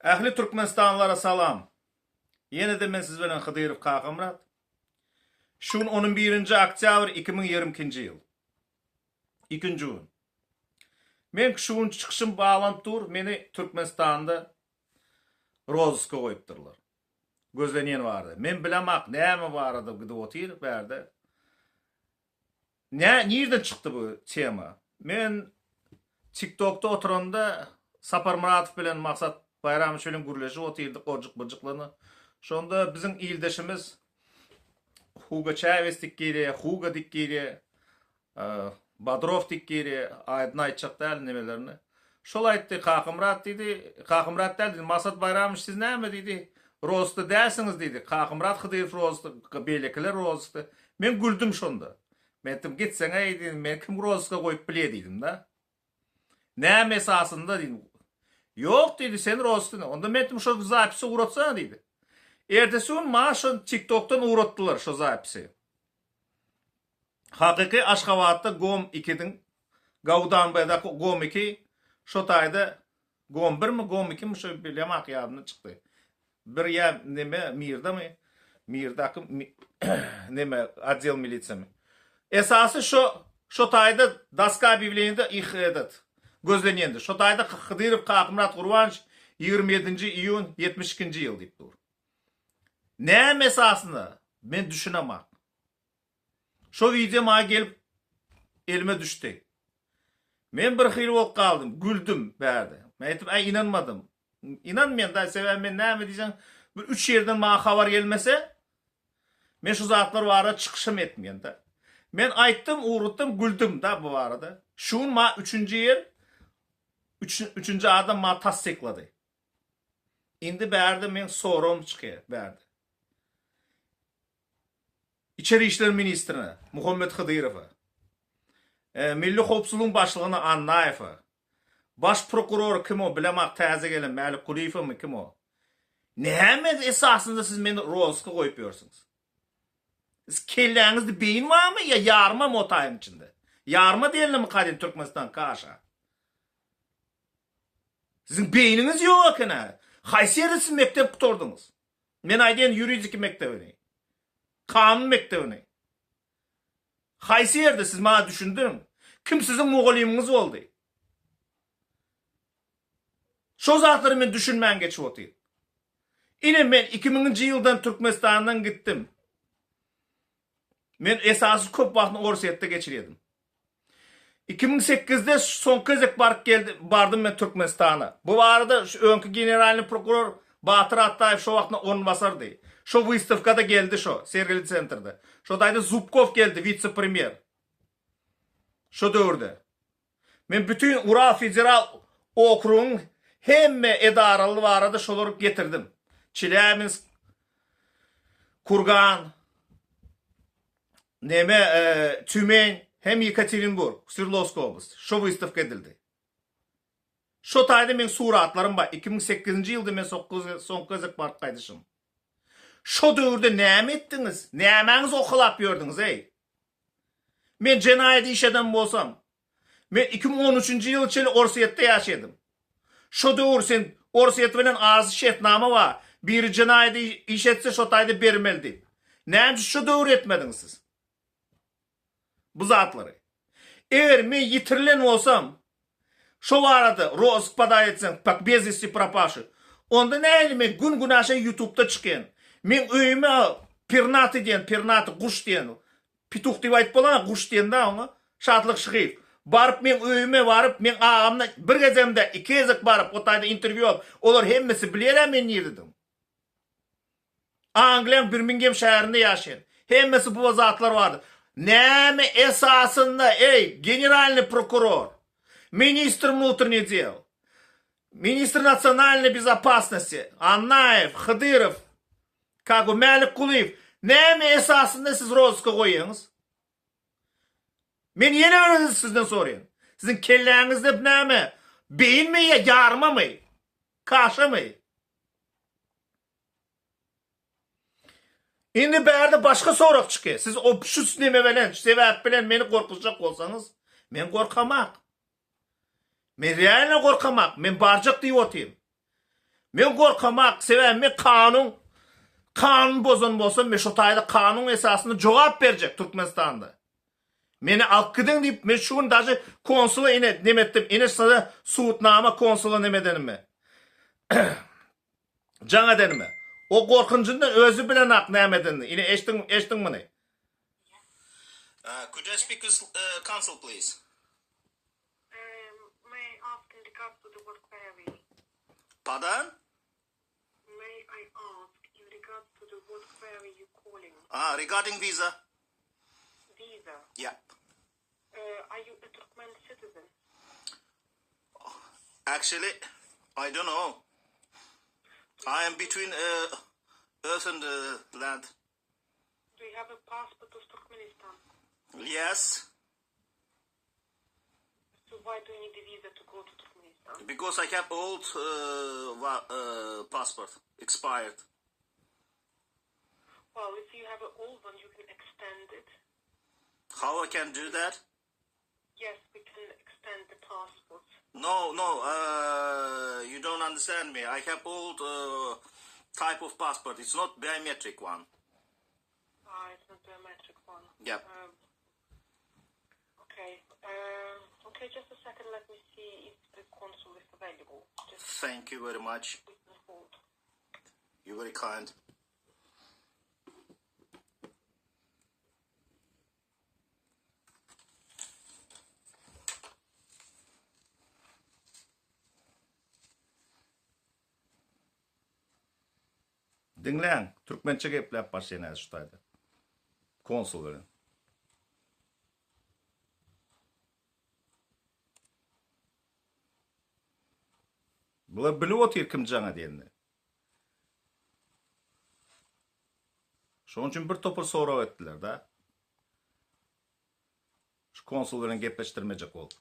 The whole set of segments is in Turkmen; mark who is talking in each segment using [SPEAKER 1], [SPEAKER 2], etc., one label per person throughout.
[SPEAKER 1] Ähli Türkmenistanlylara salam. Ýene-de men siz bilen Hydyrow Kakamyrat. Şu gün on birinji oktýabr 2022-nji ýyl. Ikinji gün. Men şu gün çykyşym baglanyp dur, meni Türkmenistanda rozyska goýupdyrlar. Gözlenýän barada. Men bilemak näme barada gidip otyr bärde. Nä nirden çykdy bu tema? Men TikTokda oturanda Sapar Muratow bilen Maksat Baýramowiç bilen gürleşip otyrdyk orjuk-burjuklaryny. Şonda biziň ildeşimiz Hugo Çawes dik girýär, Hugo dik girýär, Badrow dik girýär, adyny aýtjak däl nemelerini. Şol aýtdy, Kakamyrat diýdi, Kakamyrat däl diýdi, Maksat Baýramowiç siz näme diýdi, rozykda dälsiňiz diýdi, Kakamyrat Hydyrow rozykda, beýlekiler rozykda. Men güldüm şonda. Men aýtdym, gitseň-eý diýdim, meni kim rozykda goýup bilýär diýdim-de. Näme esasynda diýdim. Ýok diýdi, sen rozykda. Onda men aýtdym, şo zapisi ugratsana diýdi. Ertesi gün maňa şo TikTokdan ugratdylar şo zapisi. Hakyky Aşgabatda gom ikidiň Gaudanbadaky gom iki şo taýda gom birmi gom ikimi şo bilemak ýadymdan çykdy. Bir ýa neme mirdami mirdaky neme otdel milisiýamy. Esasy şo şo taýda doska obýawleniýada ih edet gözlenýendi. Şo taýda Hydyrow Kakymyrat Gurbanowiç 27-nji iýun 72-nji ýyl diýip dur. Näme esasynda men düşünemak. Şo wideo maňa gelip elime düşdi. Men bir hili bolup galdym, güldüm bärde. Men aýtdym, äý ynanmadym. Ynanmaýan da, sebäbi men näme diýseň, bir üç ýerden maňa habar gelmese, men şu zatlar barada çykyşam etmeýän da. Men aýtdym, ugrutdym, güldüm da bu barada. Şu gün maňa üçünji ýer, üç, üçünji adam maňa tassyklady. Indi bärde meň soragym çykýar bärde. Içeri işler ministrine Muhammet Hydyrowa, Milli howpsuzlygyň başlygyna Annaýewe, baş prokuror kim o bilemok täze gelen Mälik Kulyýewemi kim o? Näme esasynda siz meni rozka goýup ýörsüňiz? Siz kelläňizde beýin barmy ýa ýarmamy o taýyň içinde? Ýarma diýenlimi kadyn Türkmenistan kaşa? Siziň beýniňiz ýok eken-ä. Haýsy ýerde siz mekdep gutardyňyz? Men aýdýan ýuridiki mekdebini. Kanun mekdebini. Haýsy ýerde siz maňa düşündiriň. Kim siziň mugallymyňyz boldy? Şo zatlary men düşünmän geçip otyryn. Ine men 2000-nji ýyldan Türkmenistandan gitdim. Men esasy köp wagtyny Orsýetde geçirýärdim. 2008-de soňky gezek baryp geldi, bardym men Türkmenistana. Bu barada şu öňki generalnyý prokuror Batyr Atdaýew şo wagtynda orunbasardy. Şo wystawkada geldi şo, sergili sentrde. Şo taýda Zubkow geldi, witse-premýer. Şo döwürde. Men bütin Ural federal okrugyň hemme edaraly barada şolary getirdim. Çelýabinsk, Kurgan, neme, Tümen hem Ýekaterinburg, Swerdlowsk oblast. Şo wystawka edildi. Şo taýda meň suratlarym bar. 2008-nji ýylda men soňky gezek baryp gaýdyşym. Şo döwürde näme etdiňiz? Nämäňizi okalap ýördüňiz, eý? Men jenaýat iş eden bolsam, men 2013-nji ýyla çenli Orsýetde ýaşadym. Şo döwür sen Orsýet bilen arasy şertnama bar, biri jenaýat iş etse şo taýda bermeli diýip. Näme üçin şo döwür etmediňiz siz? Bu zatlary. Eger men ýitirilen bolsam, Şo barada rozyk podaý etseň pak bez westi propavşy. Onda nähili men gün günaşa ýutubda çykýan. Meň öýüme pernaty diýen pernaty guş diýen pituh diýip aýdyp bolana guş diýen da oňa Şatlyk Şyhyýew. Baryp meň öýüme baryp meň agamdan bir gezegem däl iki gezek baryp o taýda interwýu alyp olar hemmesi bilýärä men nirdedigimi. Angliýaň Birmingem şäherinde ýaşaýan. Hemmesi bu zatlar bardy. Näme esasynda, eý, generalnyý prokuror, ministr wnutrnyý del, ministr nasionalnyý bezopasnosti Annaýew, Hydyrow, kako Mälik Kulyýew, näme esasynda siz rozysga goýýaňyz? Men ýene bir gezek sizden soraýan. Siziň kelläňizde näme, beýinmi ýa ýarmamy, kaşamy? Indi bärde başga sorag çykýar. Siz o şu neme bilen, şu sebäp bilen meni gorkuzjak bolsaňyz, men gorkamak. Men realno gorkamak. Men barjak diýip otyryn. Men gorkamak, sebäbi men kanun kanun bozan bolsam men şo taýda kanun esasynda jogap berjek Türkmenistanda. Meni alyp gidiň diýip men şu gün daže konsula ine neme etdim ine size subutnama konsula neme edenime. Jaň edenime. O gorkunjyndan özi bilenak näme edenini. Ine eşdiň eşdiň muny. Could I speak with consul please?
[SPEAKER 2] May I ask in regards to the what query?
[SPEAKER 1] Pardon?
[SPEAKER 2] May I ask in regards to the what query you calling?
[SPEAKER 1] Ah, regarding visa.
[SPEAKER 2] Visa.
[SPEAKER 1] Yeah.
[SPEAKER 2] Uh, are you a Turkmen citizen?
[SPEAKER 1] Actually, I don't know. I am between uh, earth and uh, land.
[SPEAKER 2] Do you have a passport of Turkmenistan?
[SPEAKER 1] Yes.
[SPEAKER 2] So why do you need a visa to go to Turkmenistan?
[SPEAKER 1] Because I have old uh, uh, passport expired.
[SPEAKER 2] Well, if you have an old one, you can extend it.
[SPEAKER 1] How I can do that?
[SPEAKER 2] Yes, we can extend the passport.
[SPEAKER 1] No, no, uh, you don't understand me. I have old uh, type of passport. It's not biometric one.
[SPEAKER 2] Ah, it's not biometric one.
[SPEAKER 1] Yeah.
[SPEAKER 2] Um, okay. Uh, okay, just a second. Let me see if the consul is available. Just
[SPEAKER 1] Thank you very much.
[SPEAKER 2] please hold.
[SPEAKER 1] You're very kind. Diňläň, türkmençe gepläp başlaýan häzir şu taýda. Konsul bilen. Bular bilip otyr kim jaňa diýenini. Şonuň üçin bir topar sorag etdiler da. Şu konsul bilen gepleşdirmejek bolup.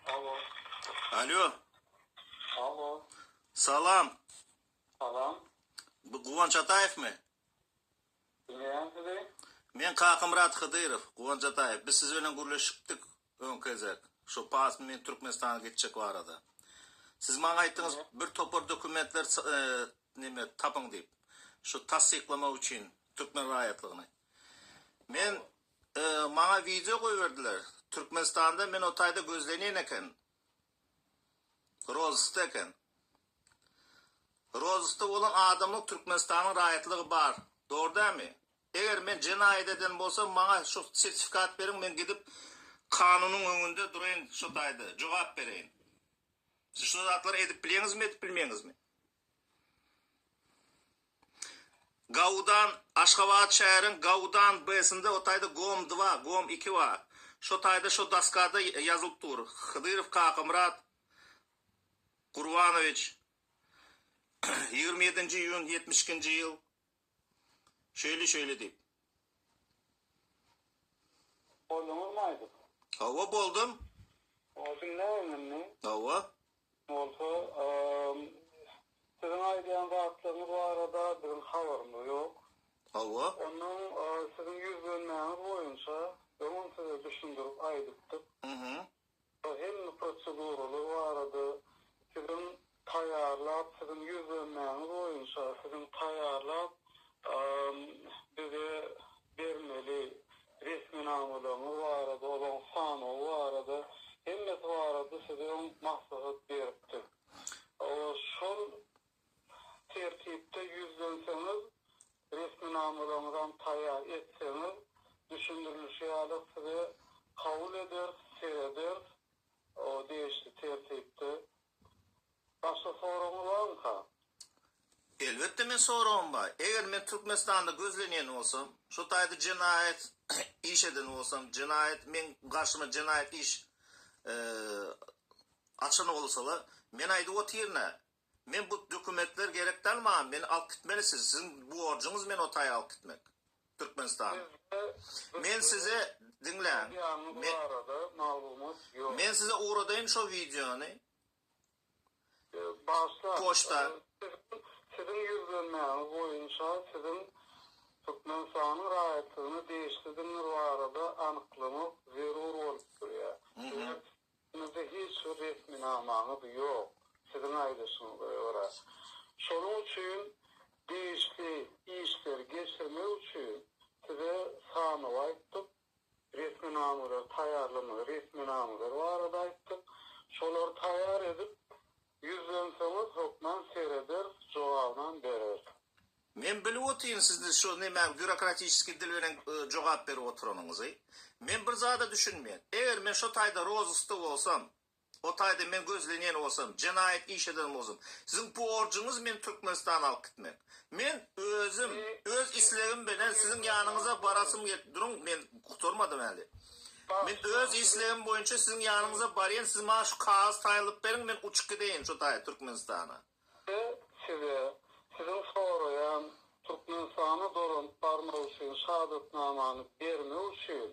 [SPEAKER 3] Alo.
[SPEAKER 1] Alo.
[SPEAKER 3] Alo.
[SPEAKER 1] Salam.
[SPEAKER 3] Salam.
[SPEAKER 1] Bu Guwanç Ataýewmi?
[SPEAKER 3] Diňleýän sizi.
[SPEAKER 1] Men Kakamyrat Hydyrow, Guwanç Ataýew. Biz siz bilen gürleşipdik öňki gezek. Şu pas men Türkmenistana gitjek barada. Siz maňa aýtdyňyz bir topar dokumentler neme tapyň diýip. Şu tassyklamak üçin türkmen raýatlygyny. Men maňa wideo goýberdiler. Türkmenistanda men o taýda gözlenýän eken. Rozysda eken. Rozysda bolan adamyň Türkmenistanyň raýatlygy bar. Dogry dälmi? Eger men jenaýat eden bolsam maňa şu sertifikat beriň men gidip kanunyň öňünde duraýyn şu taýda jogap bereýin. Siz şu zatlary edip bilýäňizmi edip bilmeýäňizmi? Gaudan, Aşgabat şäheriň Gaudan B-sinde o taýda Gom dva, Gom iki bar. Şo taýda şo doskada ýazylyp dur. Hydyrow Kakamyrat Gurbanowiç 27-nji iýun 72-nji ýyl şeýle şeýle diýip.
[SPEAKER 3] Bolduňyzmy aýdyp?
[SPEAKER 1] Hawa boldum.
[SPEAKER 3] Diňläýiň indi.
[SPEAKER 1] Hawa.
[SPEAKER 3] Bolsa, siziň aýdýan zatlaryňyz barada biziň habarymyz ýok.
[SPEAKER 1] Hawa.
[SPEAKER 3] Onnoň siziň ýüzlenmäňiz boýunça öňem size düşündirip aýdypdyk. Hemme proseduralar barada siziň taýýarlap, siziň ýüzlenmäňiz boýunça siziň taýýarlap bize bermeli resminamalaryňyz barada, olaryň sanawy barada, hemmesi barada size öň maslahat beripdik. Şol tertipde ýüzlenseňiz, resminamalaryňyzam taýýar etseňiz, düşündirilişi ýaly size kabul ederis, serederis, degişli tertipde. Başga soragyňyz barmyka?
[SPEAKER 1] Elbetde men soragym bar. Eger men Türkmenistanda gözlenýän bolsam, şo taýda jenaýat iş eden bolsam, jenaýat meň garşyma jenaýat iş açan bolsalar, men aýdyp otyryn-a, men bu dokumentler gerek däl maňa, meni alyp gitmeli siz, siziň borjuňyz meni o taýa alyp gitmek, Türkmenistana. Men size, diňläň, men size ugradaýyn şo wideony,
[SPEAKER 3] Bagyşlaň.
[SPEAKER 1] Poçta.
[SPEAKER 3] Siziň ýüzlenmäňiz boýunça. Oýunça siziň Türkmenistanyň raýatlygyna degişlidigiňiz barada anyklamak zerur bolup durýar. Sebäp siziňde hiç bir resminamaňyz ýok, siziň aýdyşyňyza görä. Şonuň üçin degişli işleri geçirmek üçin size sanawy aýtdyk, resminamalary taýýarlamaly resminamalar barada aýtdyk. Şolary taýýar edip, ýüzlenseňiz hökman serederis, jogabynam bereris.
[SPEAKER 1] Men bilip otyryn sizni şu näme býurokratiçeskiý dil bilen jogap berip oturanyňyzy. Men bir zada düşünmeýän. Eger men şo taýda rozyskda bolsam, o taýda men gözlenýän bolsam, jenaýat iş eden bolsam, siziň borjuňyz meni Türkmenistana alyp gitmek. Men özüm, öz islegim bilen siziň ýanyňyza barasym gelip, duruň, men gutarmadym häli. Men öz islegim boýunça siziň ýanyňyza barýan, siz maňa şu kagyz taýynlap beriň, men uçup gideýin şo taýa Türkmenistana.
[SPEAKER 3] Size, siziň soraýan Türkmenistana dolanyp barmak üçin şahadatnamany bermek üçin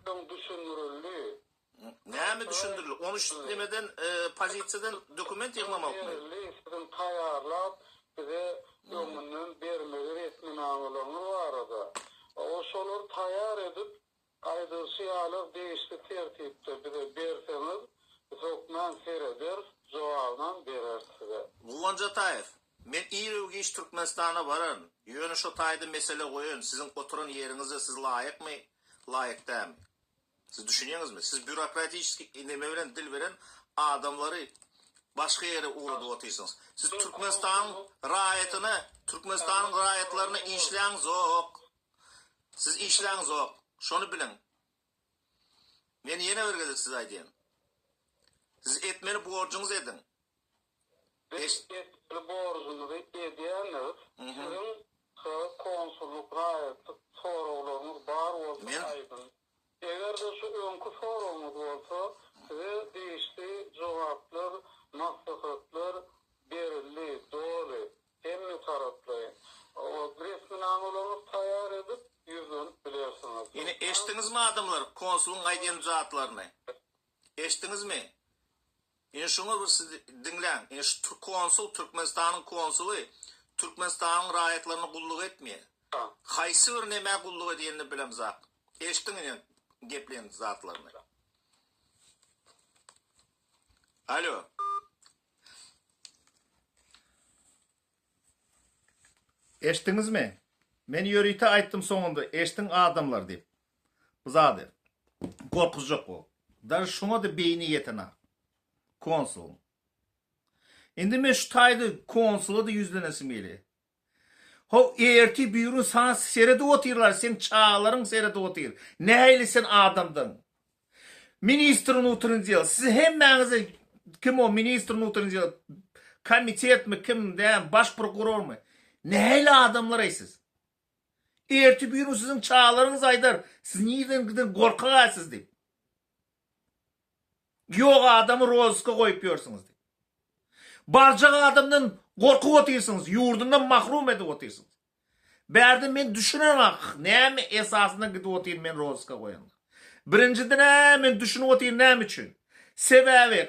[SPEAKER 3] öň düşündirildi.
[SPEAKER 1] Näme düşündirildi? Ony şu nemeden pozisiýadan dokument ýygnamakmy?
[SPEAKER 3] Berildi, siziň taýýarlap bize öňünden bermeli resminamalaryňyz barada. O şolary taýýar edip Aýdylyşy ýaly degişli tertipde bize berseňiz, biz hökman serederis, jogabynam bereris size.
[SPEAKER 1] Guwanç Ataýew, Men ir-u-giç Türkmenistana bararyn. Ýöne şo taýda mesele goýaryn, siziň oturan ýeriňize siz laýykmy, laýyk dälmi? Siz düşünýäňizmi? Siz býurokratiçeskiý neme bilen dil beren adamlary başga ýere ugradyp otyrsyňyz. Siz Türkmenistanyň raýatyna, Türkmenistanyň raýatlaryna işläňzok. Siz işläňzok, şony biliň. Men ýene bir gezek size aýdýan. Siz etmeli borjuňyzy ediň.
[SPEAKER 3] Biz etmeli borjumyzy edýändiris. Siziň konsullyk, raýatlyk soraglaryňyz bar bolsa aýdyň. Eger-de şu öňki soragyňyz bolsa, size degişli jogaplar, maslahatlar berildi, doly, hemme taraplaýyn. Resminamalaryňyzy taýýar edip, ýüzlenip bilersiňiz.
[SPEAKER 1] Ine, eşitdiňizmi adamlar, konsulyň aýdýan zatlaryny? Eşitdiňizmi? Ine şuňa bir siz diňläň. Ine şu konsul, Türkmenistanyň konsuly Türkmenistanyň raýatlaryna gulluk etmeýär. Haýsy bir nämä gulluk edýänini bilemzak. Eşitdiň ine gepleýän zatlaryny. Alo. Eşitdiňizmi? Men ýörite aýtdym soňunda eşdiň adamlar diýip. Bu zady. Gorkuzjak bolup. Daže şoňa-da beýni ýetenak. Konsulyň. Indi men şu taýda konsula-da ýüzlenesim gelýär. How ertir birigün saňa seredip otyrlar seň çagalaryň seredip otyr. Nähili sen adamdygyň. Ministr wnutrynny dел siz hemmäňize kim o ministr wnutrynny dел komitetmi kim däm baş prokurormy nähili adamlar eý siz. Ertir birigün siziň çagalaryňyz aýdar siz nirden giden gorkak siz diýip. Ýok adamy rozyska goýup ýörsüňiz diýip. Barjak adamdan gorkup otyrsyňyz, ýurdundan mahrum edip otyrsyňyz. Bärde men düşünemok, näme esasynda gidip otyryn men rozyska goýanda. Birinjiden-ä men düşünip otyryn näme üçin. Sebäbi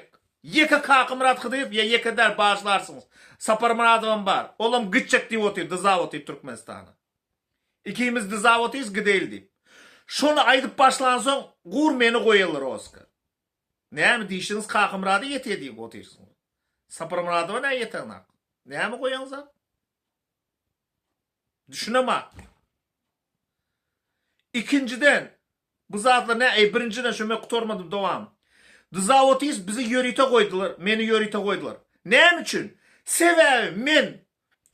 [SPEAKER 1] ýeke Kakymyrat Hydyrow ýa ýeke däl bagyşlarsyňyz. Saparmyradowam bar. Olam gitjek diýip otyr, dyzap otyr Türkmenistana. Ikimiz dyzap otyrys gideýli diýip. Şony aýdyp başlansoň gur meni goýaly roska. Näme dişiňiz Kakamyrada ýetýä diýip otyrsyňyz. Saparmyradowa nä ýetenak? Näme goýaňyza? Düşünemak. Ikinjiden bu zatlar nä eý birinjiden şu men gutarmadym dowam. Dyzap otyrys bizi ýörite goýdular, meni ýörite goýdular. Näme üçin? Sebäbi men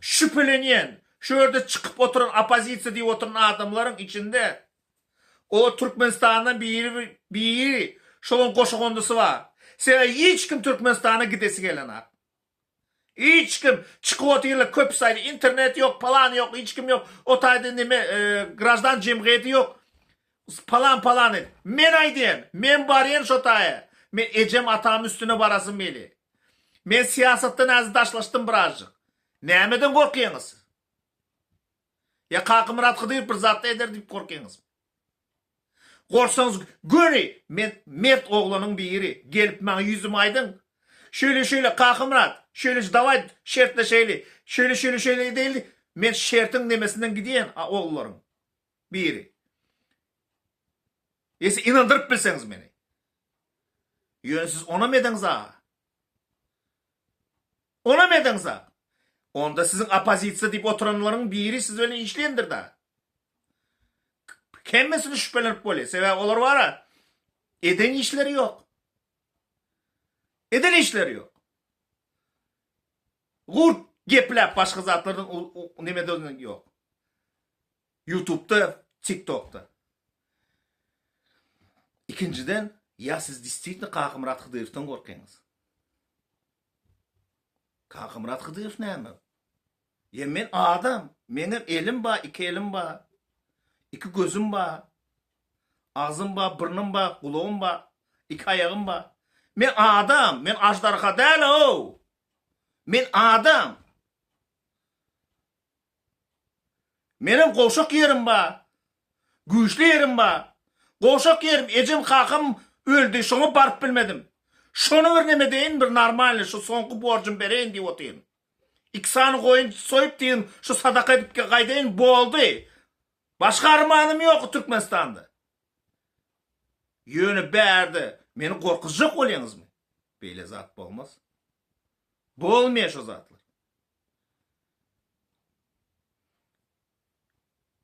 [SPEAKER 1] Şübhelenýän, şu ýerde çykyp oturan oppozisiýa diýip oturan adamlaryň içinde o Türkmenistandan biri biri şolaň goşagondysy bar. Sebäbi hiç kim Türkmenistana gidesi gelenak. Hiç kim çykyp otyrlar köpüsi aýdy internet ýok, palan ýok, hiç kim ýok. O taýda neme graždan jemgyýeti ýok. Palan palan edip. Men aýdýan, men barýan şo taýa. Men ejem atamyň üstüne barasym gelýär. Men syýasatdan häzir daşlaşdym birazjyk. Nämeden gorkýaňyz siz? Ýa Kakymyrat Hydyrow bir zat eder diýip gorkýaňyzmy? Gorksaňyz göni men mert oglanyň biri gelip maňa ýüzüme aýdyň. Şeýle şeýle Kakymyrat, şeýle dawaý şertleşeýli. Şeýle şeýle şeýle edeli. Men şertiň nemesinden gidýän ogullaryň biri. Ýesi ynandyryp bilseňiz meni. Ýöne siz onam edeňiz-a. Onam edeňiz-a. Onda siziň oppozisiýa diýip oturanlaryň biri siz bilen işleýändir-dä. Hemmesini şübhelenip bolýar. Sebäbi olar bar-a, eden işleri ýok. Eden işleri ýok. Gurt gepläp başga zatlardan nemede ýok. Ýutubda, TikTokda. Ikinjiden, ýa siz disitno Kakamyrat Hydyrovdan gorkýaňyz. Kakamyrat Hydyrow näme? Ýa men adam, meňem elim bar, iki elim bar, iki gözüm bar, agzym bar, burnum bar, gulagym bar, iki aýagym bar. Men adam, men aždarha däl-ow! Men adam. Menem gowşak ýerim bar. Güýçli ýerim bar. Gowşak ýerim ejem kakam öldi şoňa baryp bilmedim. Şony bir neme deýin bir normalny şu soňky borjumy bereýin diýip otyryn. Iki sany goýun soýup diýdim şu sadaka edip gaýdaýyn boldy. Başga armanym ýok Türkmenistanda. Ýöne bärde meni gorkuzjak bolýaňyzmy? Beýle zat bolmaz. Bolmaýar şo zatlar.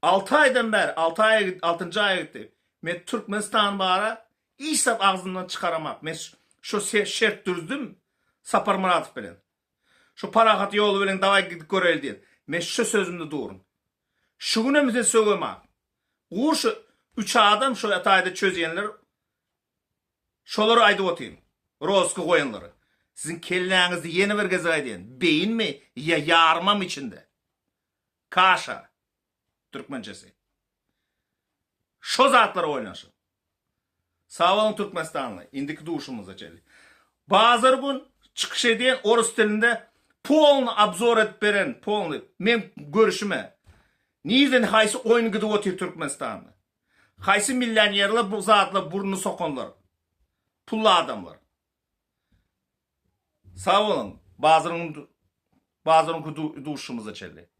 [SPEAKER 1] Alty aýdan bäri, alty aýa, altynjy aýa gitdi. Men Türkmenistan bara hiç zat agzymdan çykaramak. Men şu şert düzdüm Saparmyradow bilen. Şu parahat ýoly bilen dawaý gidip göreli diýen. Men şu sözümde durun. Şu günem size sögemak. Gur şu üç adam şu taýda çözýänler Şolary aýdyp otyryn. Roska goýanlary. Siziň kelläňizde ýene bir gezek aýdýan, beýinmi ýa ýarmamy içinde? Kaşa. Türkmençesi. Şo zatlara oýlanşyň. Sag boluň Türkmenistanly. Indiki duşumyza çenli. Bazar gün çykyş edýän orus dilinde polny obzor edip beren polny meň görüşime. Nirden haýsy oýun gidip otyr Türkmenistanda. Haýsy millionerler bu zatlar burnuny sokanlar. Pully adamlar. Sag boluň. Bazaryň bazaryňky duşumyza çenli.